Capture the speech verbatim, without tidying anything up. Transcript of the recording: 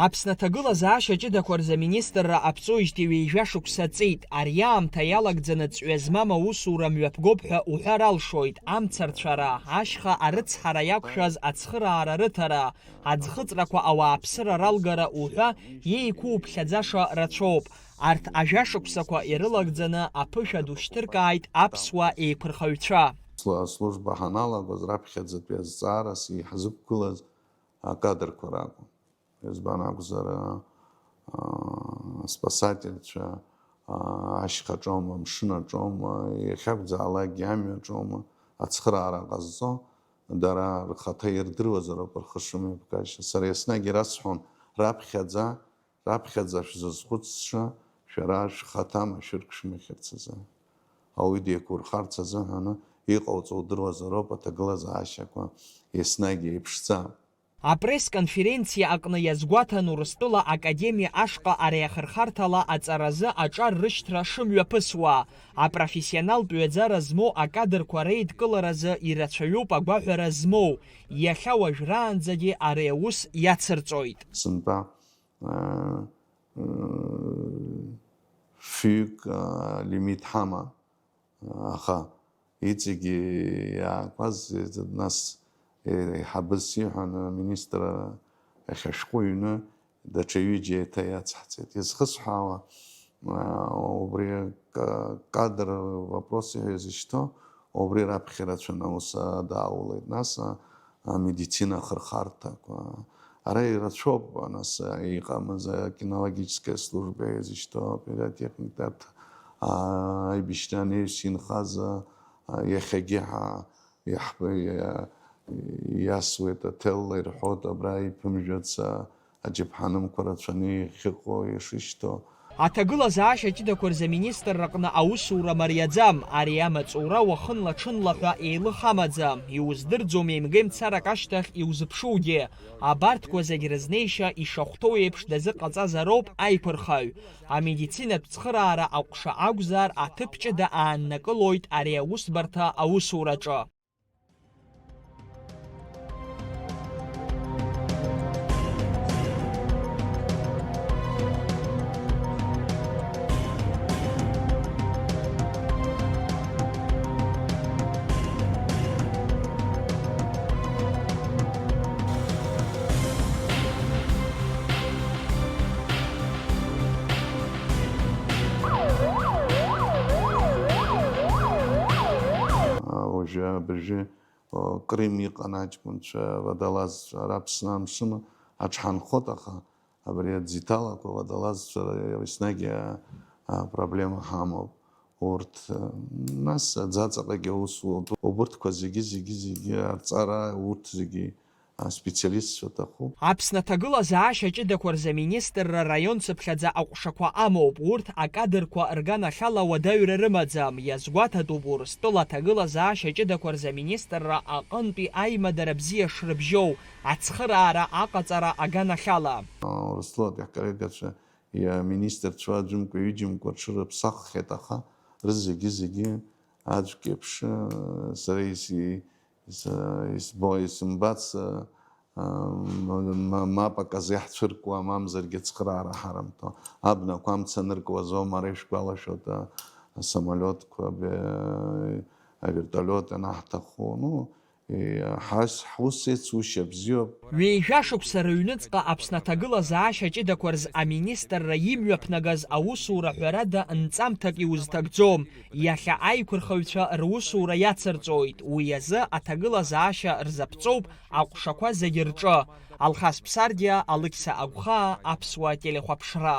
Аԥсны аҭагылазаашьа ҷыдақәа рзы аминистрра аԥҵоижьҭеи ҩажәа шықәса ҵит. Ари аамҭа иалагӡаны ҵҩа змам аусура мҩаԥгоуп ҳәа уҳәар алшоит. Амца рцәара, ашьха арыцҳара иақәшәаз ацхыраара рыҭара, аӡхыҵрақәа ауааԥсыра ралгара уҳәа иеиқәуԥхьаӡаша рацәоуп. Арҭ ажәа шықәсақәа ирылагӡаны аԥышәа ду шьҭыркааит аԥсуа еиқәырхаҩцәа. Сла-, служба ҳаналагоз раԥхьаӡатәи азҵаарас иҳазықәгылаз акадрқәа ракәын. Избан акәзар, аа, спасательцәа, аа, ашьхаҿоума, амшынаҿоума, иахьакәзаалакгьы амҩаҿоума, ацхыраара ҟазҵо, дара рхаҭа ирдыруазароуп рхы шымҩаԥгашьа. Сара еснагь ирасҳәон, раԥхьаӡа, раԥхьаӡа шәзызхәыцша, шәара шәхаҭа машәырк шәмыхьырц азы. Ауаҩы деиқәурхарц азыҳәаны иҟауҵо удыруазароуп аҭагылазаашьақәа еснагь еиԥшӡам. Апресс-конференциа аҟны иазгәаҭан Урыстәыла академиа ашҟа ари ахырхарҭала аҵаразы аҿар рышьҭра шымҩаԥысуа, апрофессионалтә ҩаӡара змоу акадрқәа реидкыларазы ирацәаҩуп агәаҳәара змоу, иахьа уажәраанӡагьы ари аус иацырҵоит. Сынтәа, э, э, фҩык, э, лимит ҳаман. Аха иҵегьы иаақәаз, нас еиҳабыс иҳәан, аминистр иахьа ашәҟәы ҩны даҽа ҩыџьа еиҭа иацҳҵеит. Изхысҳәаауа, убри ка-, кадр вопрос ҳәа изышьҭоу, убри раԥхьа ирацәаны аус даулеит. Нас, а, амедицина ахырхарҭақәа. Ара ирацәоуп, нас, иҟамыз акинологическая служба изышьҭоу, апиротехникатә, а, аибашьра анаҩс инхаз, а, иахьагьы ҳа-, иаҳб-, иа-, иасуеит, аҭелла ирҳәоит, абра иԥымжәац, а, аџьаԥҳанымқәа рацәаны иахьыҟоу, ишышьҭоу. Аҭагылазаашьа ҷыдақәа рзы аминистрраҟны аусура мариаӡам, ари амаҵура уахынла-ҽынла ҳәа еилых амаӡам, иуздырӡом еимгеимцарак ашьҭахь иузыԥшугьы. Абарҭқәа зегь рызнеишьа ишахәҭоу еиԥш дазыҟаҵазароуп аиқәырхаҩ. Амедицинатә цхыраара аҟәша акәзар, аҭыԥ ҷыда ааннакылоит ари аусбарҭа аусураҿы. Уажәы абыржәы, о, Крым иҟан аҷкәынцәа, водолазцәа, ара Аԥсны амшын аҽҳанхот, аха абри аӡы иҭалақәа водолазцәа еснагь, а, а, проблема ҳамоуп. Урҭ, а, нас аӡаҵаҟагьы аус уоуп. Убырҭқәа зегьы, зегьы, зегьы арҵара, урҭ зегьы аспециалистцәа аҭахуп. Аԥсны аҭагылазаашьа ҷыдақәа рзы аминистрра раион цыԥхьаӡа аҟәшақәа амоуп, урҭ акадрқәа рганахьала уадаҩра рымаӡам, иазгәаҭатәуп Урыстәыла аҭагылазаашьа ҷыдақәа рзы аминистрра аҟынтәи аимадара бзиа шрыбжьоу, ацхыраара аҟаҵара аганахьала. Урыстәылатәи ҳколлегацәа, аминистрцәа аӡәымкәа-ҩыџьамкәа рҽырыԥсаххьеит, аха рызегьы-зегьы аӡәк еиԥш, сара ис-, Ис-, избо-, исымбац, а, м-, м-, мап аказы иаҳцәыркуа, мамзаргьы ацхыраара ҳарымҭо. Абнақәа амца аныркуазоума, ара ишәгәалашәоит, а, асамолиотқәа, бе-, авертолиот анаҳҭаху. Ну, и-, ҳас-, ҳус еицушьа бзиоуп. Ҩеижәа шықәса рыҩныҵҟа Аԥсны аҭагылазаашьа ҷыдақәа рзы аминистрра имҩаԥнагаз аусура ҳәарада нҵамҭак иузҭагӡом. Иахьа аиқәырхаҩцәа русура иацырҵоит, уи азы аҭагылазаашьа рзаԥҵоуп аҟәшақәа зегьы рҿы. Алхас Ԥсардиа, Алықьса Агәхаа, Аԥсуа телехәаԥшра.